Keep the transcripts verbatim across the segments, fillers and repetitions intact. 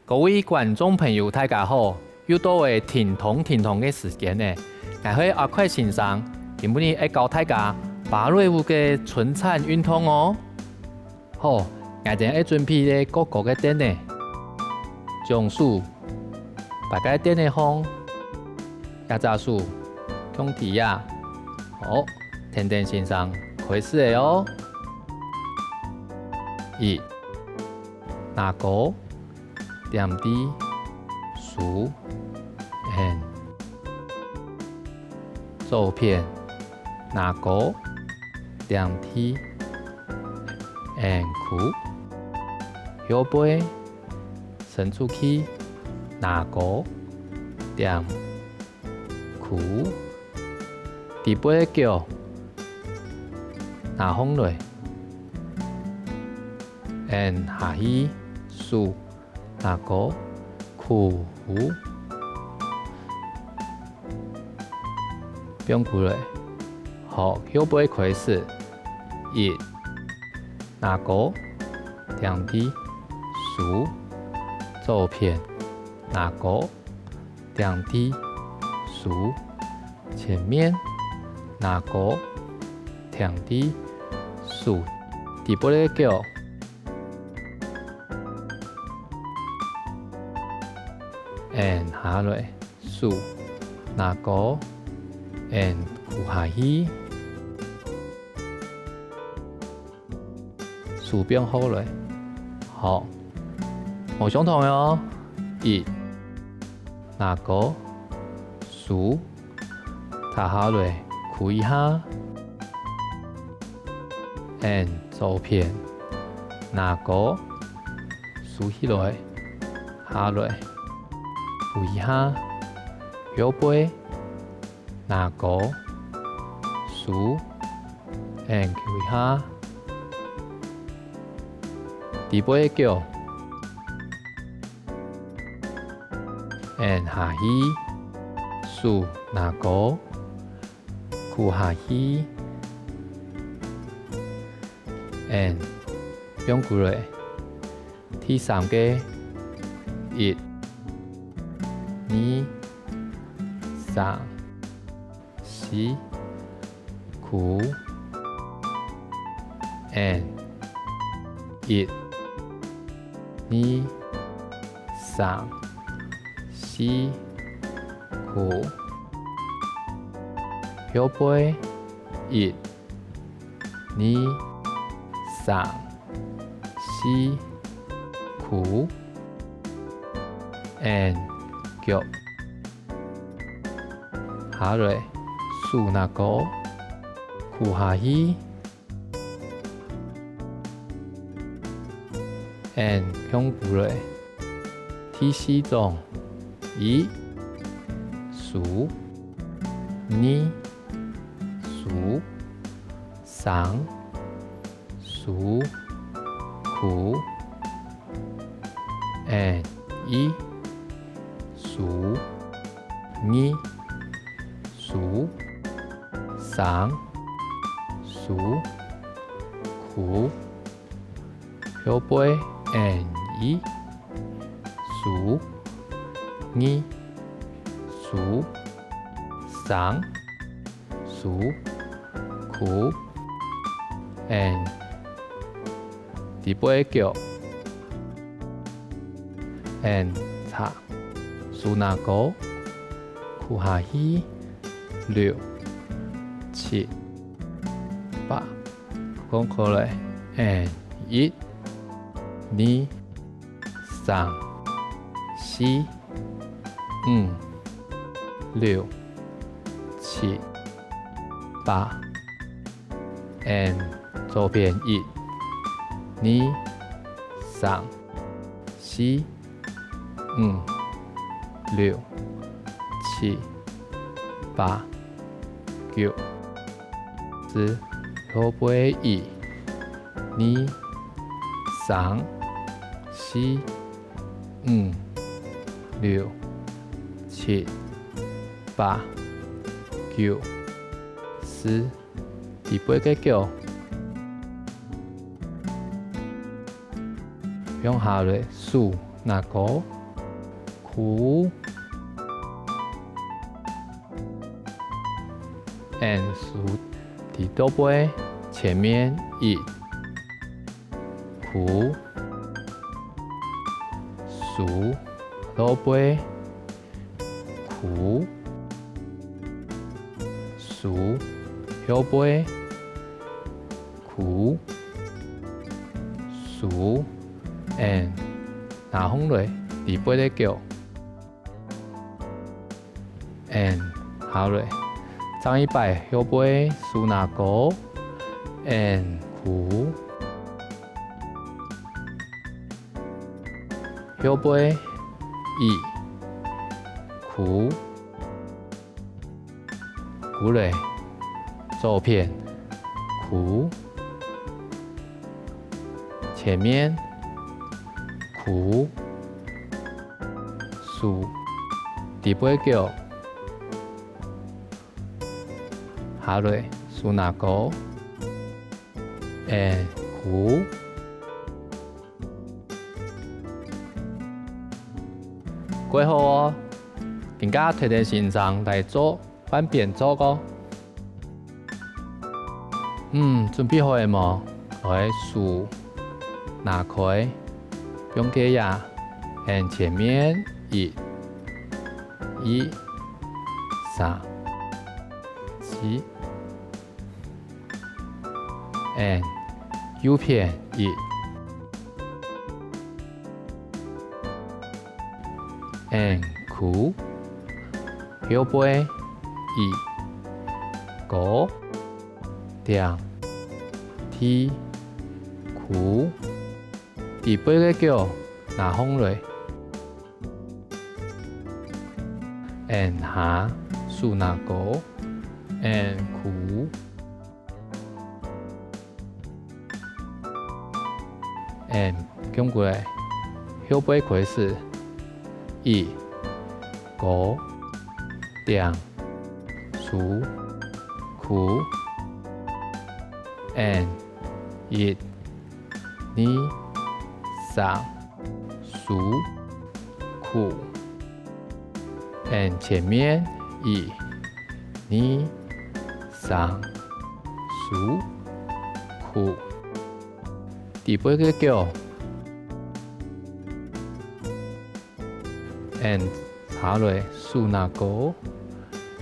各位觀眾朋友，大家好！又到了停動停動个時間了。𠊎係阿快先生，今晡日愛教大家芭蕾舞个伸展運動哦。好，𠊎等愛準備个各個个凳仔，將手擺在凳仔項，這隻手放在這。好，跈等先生開始了哦。一，拿高， 點地，手，and，左片，拿高，點地，and跍，後背，伸出去，拿高，點，跍，底背个腳，拿䟘來，and下去，手， 拿高，跍，放過來。好，後背開始。一，拿高，點地，手，左片，拿高，點地，手，前面，拿高，點地，手，底背个腳。 And下來，手拿高，and跍下去，手放好來。好，無相同个哦。一，拿高，手 踏下來，跍一下。And左片，拿高，收起來，下來，跍一下。後背，拿高，收，and跍一下。底背个腳， And下去，手拿高，跍下去，and放過來。第三個，一、二、三、 四，跍，and一、二、三、四，跍。後背，一、二、三、四，跍，and腳。 下來，手拿高，跍下去，and放過來。第四種，一，收，二，收，三，收，跍，and一，收，二，收，三，收，跍，後背，and一，收，二，收，三， 收，跍，and底背腳，and叉，手拿高，跍下去，六、七、八，放過來，and一、二、 三、四、五、六、七、八，and左片一、二、三、四、五、六、七、八、九、十，後背一、二、三、四、 五、六、七、八、九、十，底背个腳。放下來，手拿高，跍。𫣆手在倒背前面一，跍，手倒背，跍，手後背， 跍，手，𫣆拿䟘來，直背个腳，𫣆下來，正一擺後背手拿高，𫣆跍，後背，一，跍， 跍來，左片，跍，前面，跍，手，直背腳，下來，手拿高，𫣆跍。 過好哦，今下𢯭𢯭先生來做，換邊做哦。嗯，準備好了無？來，手拿開，放低啊，𫣆前面一、二、三、四， 𫣆右片一，𫣆跍，後背一，高，定，地，跍，直背个腳拿䟘來。 𫣆下，手拿高，𫣆跍。𫣆共過來，後背開始。一，高，定，手，跍。𫣆一，二，三， 手，跍。𫣆前面一，二，三，手，跍。直背个腳。𫣆下來，手拿高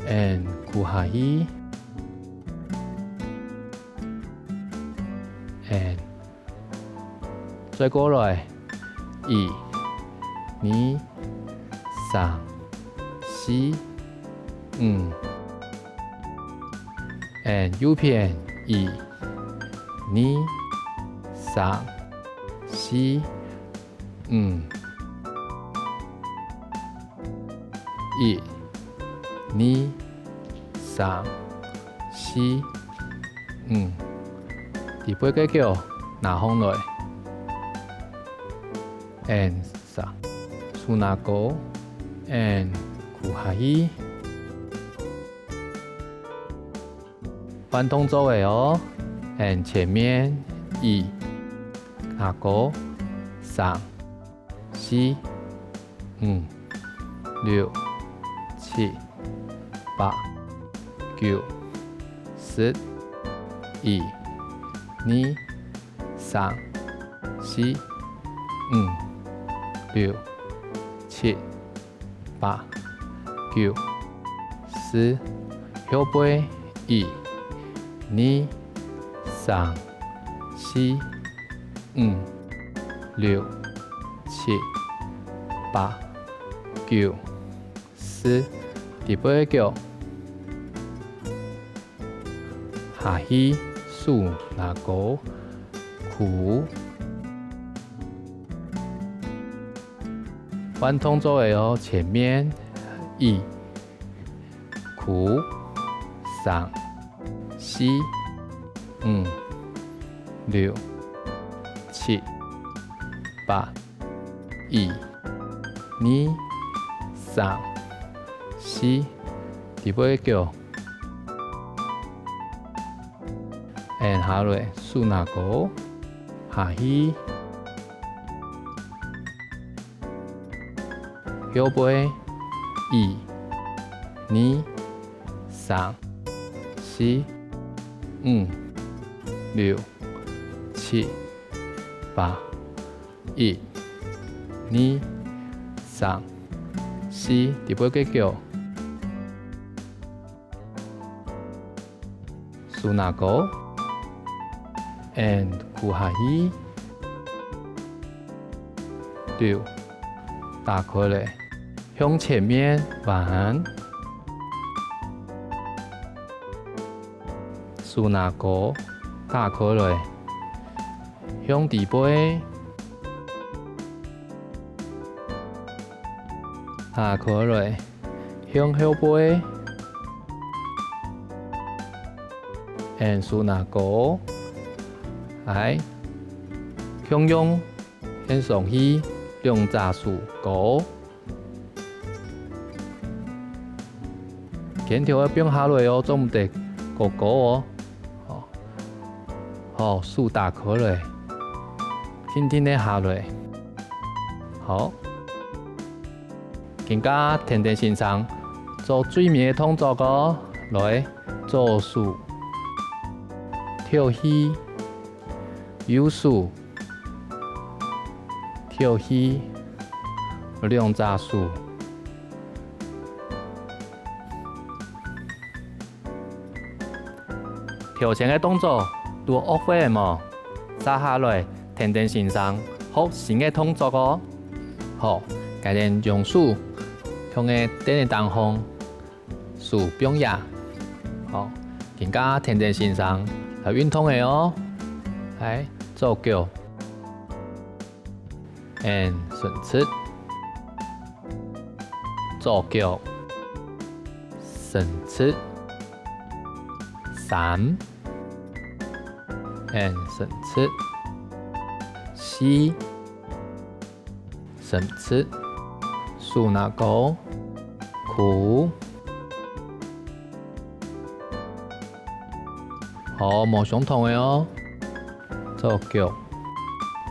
，𫣆跍下去。𫣆 再過來，一、二、三、四、五。𫣆右片，一、二、三、四、五。 一、二、三、四、五。直背个腳拿䟘來。𫣆三，手拿高，𫣆跍下去。 換動作了哦，𫣆前面一，下高，三、四、五、六、七、八、九、十，一、二、三、四、五、六、七、八、九、十，後背，一、二、三、四、五、六、七、八、九、十，直背个腳。 下去，手拿高，跍。換動作了哦，前面，一，跍，三、四、五、六、七、八，一、二、三、四，直背个腳。 𫣆下來，手拿高，下去。後背，一、二、三、四、五、六、七、八，一、二、三、四，直背个腳。 手拿高，and跍下去。對，打開來，向前面彎。手拿高，打開來，向底背。打開來， 向後背，and手拿高，來，共樣，and上去，兩隻手高。肩頭愛放下來哦，做毋得過高哦。好，好，手打開來，輕輕个下來。好。 今下跈等先生做最尾个動作哦，來，左手，敨氣，右手，敨氣，兩隻手。 頭先个動作都學會了無？接下來，跈等先生學新个動作哦。好，𠊎等用手向个凳仔頂項，手放下。好，今下跈等先生來運動了哦。來，左腳，and伸直。 左腳，伸直，三，and伸直，四，伸直，手拿高，跍。 好，無相同个哦。左腳，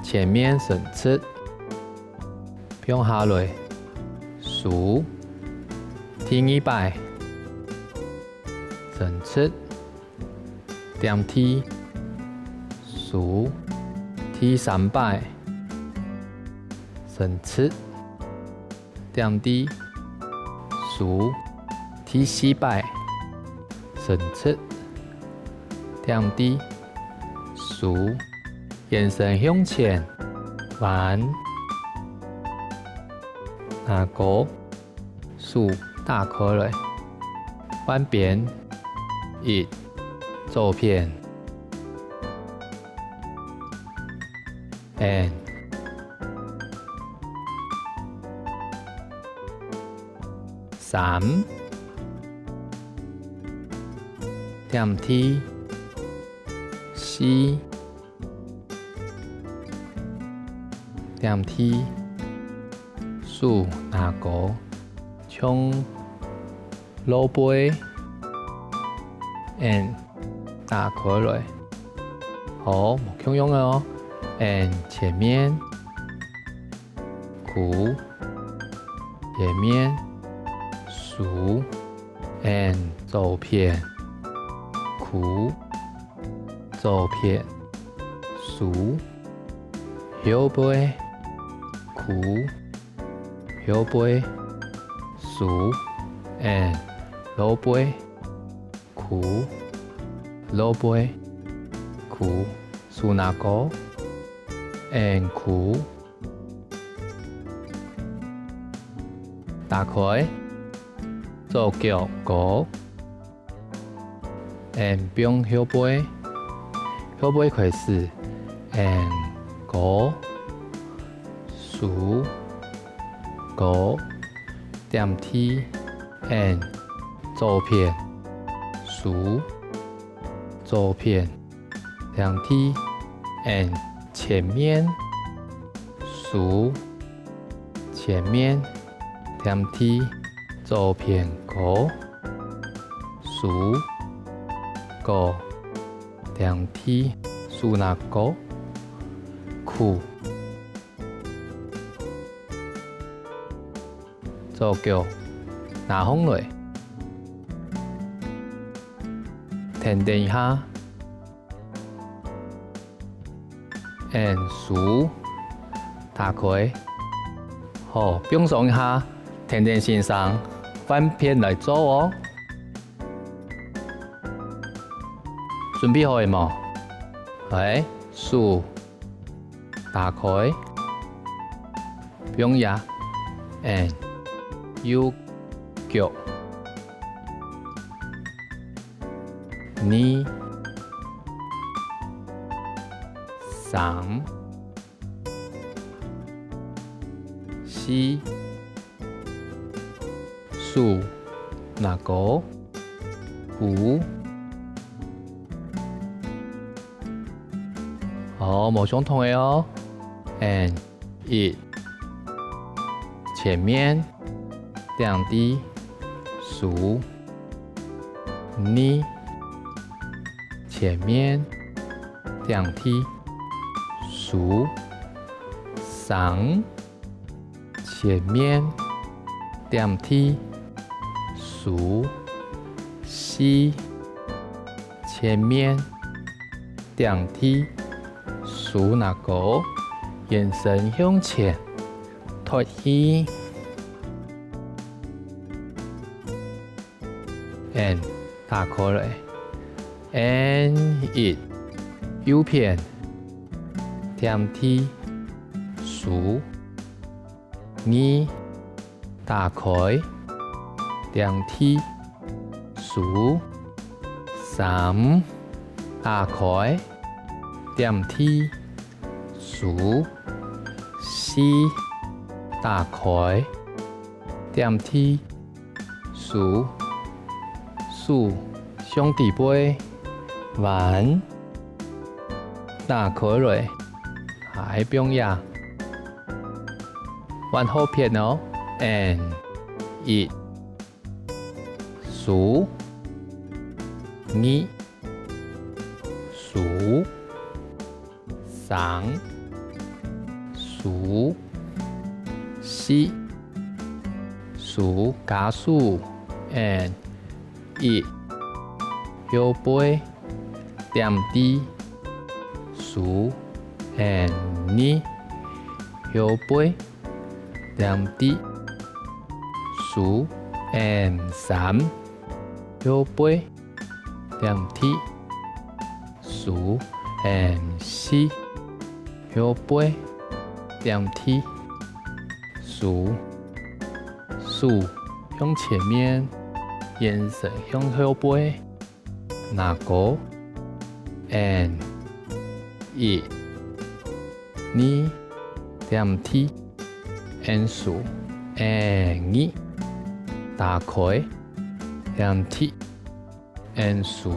前面伸直，放下來，收。第二擺，伸直，點地，收。第三擺，伸直， 點地，收。第四擺，伸直，點地，收。眼神向前，彎。拿高，手打開來。換邊，一，左片。 and三，點地，四，點地，手拿高，向 後背，and打開來。好，無共樣个哦。and前面，跍，前面，收，and左片，跍，左片，收，後背，跍， 後背，收，and後背，跍，後背，跍，手拿高，and跍。打開，左腳高。 and放後背，後背開始，and高，收，高，點地，and左片，收，左片，點地，and前面，收，前面，點地，左片高。 收，高，點地，手拿高，跍。左腳拿䟘來，跈等一下。 and手打開。好，放鬆一下，跈等先生換片來做哦。準備好了無？來，手打開，放下，and右腳。 二、三、四，手拿高，五。好，無相同个哦。And 一，前面點地手。二，前面點地手。三，前面點地手。四，前面點地手拿高，眼神向前。 脫去。And打開來。And一，右片，點地手。二，打開，點地手。三，打開，點地 手。四，打開，點地手。手向底背彎，打開來，還放下。換好片哦。And一，手。二， 手。三，手。四，手加手。And一，後背，點地，手。And二，後背，點地，手。And三，後背， 點地，手。And四，後背，點地，手。手向前面，眼神向後背，拿高。And一，二，點地，and手。And二，打開，點地， and手。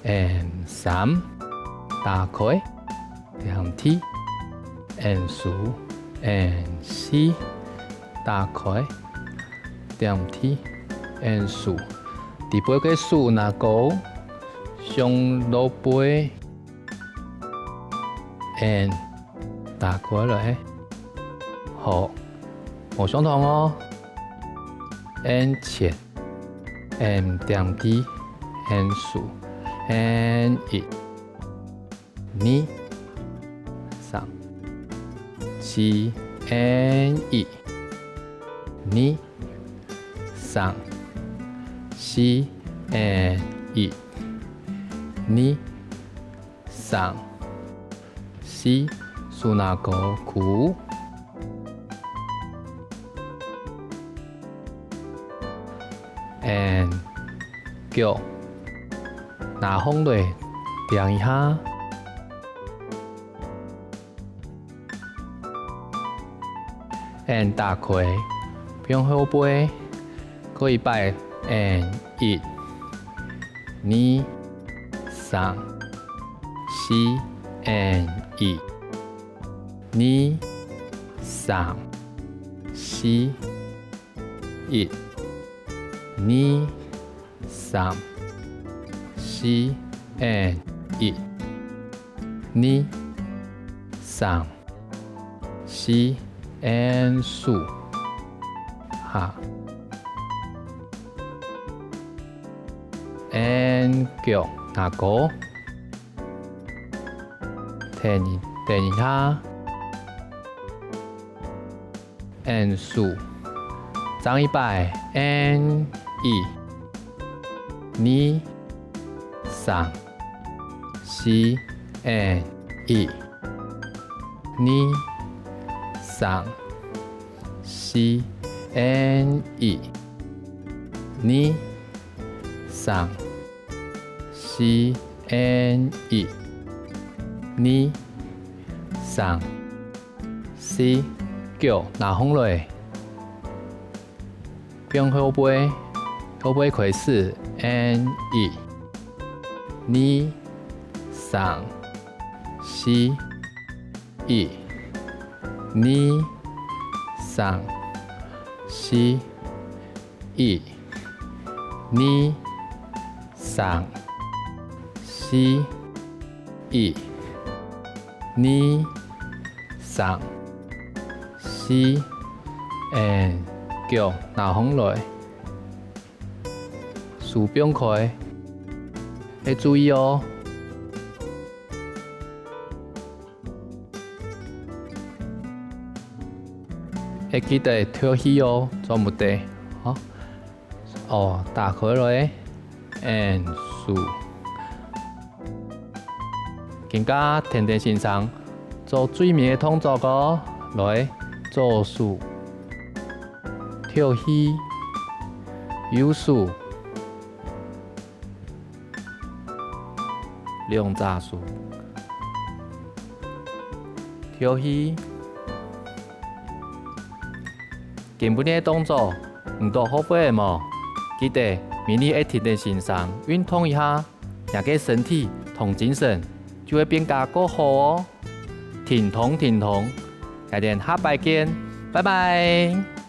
And三，打開，點地，and手。And四，打開，點地，and手。底背个手拿高，向落背。And打開來。好，無相同哦。And前，and點地，and手。And一，二，三，四。And一，二，三，四。And一，二， 三，四，手拿高跍。And腳拿䟘來，踮一下。 And打開，放後背，過一擺。And一，二，三，四。And一，二，三，四。一，二， 三，四。And一，二，三，四。And手。下。，and腳拿高，跈，跈一下，and手，正一擺，and一，二，三，四，and一。 二，三，四，and一。二，三，四，and一。二，三，四，腳拿䟘來。 放後背，後背開始，and一，二，三，四，一，二，三，四，一，二，三，四，一，二，三，四，and腳拿䟘來。 手放開，愛注意哦！愛記得敨氣哦，做毋得，好。哦，打開來，and手。 今下跈等先生做最尾个動作哦，來，左手，敨氣，右手，兩隻手，敨氣。今晡日个動作，你兜學會了無？記得，明日愛跈等先生運動一下。 若个身體同精神就會變加過好哦。停動，停動，𠊎兜下擺見，拜拜！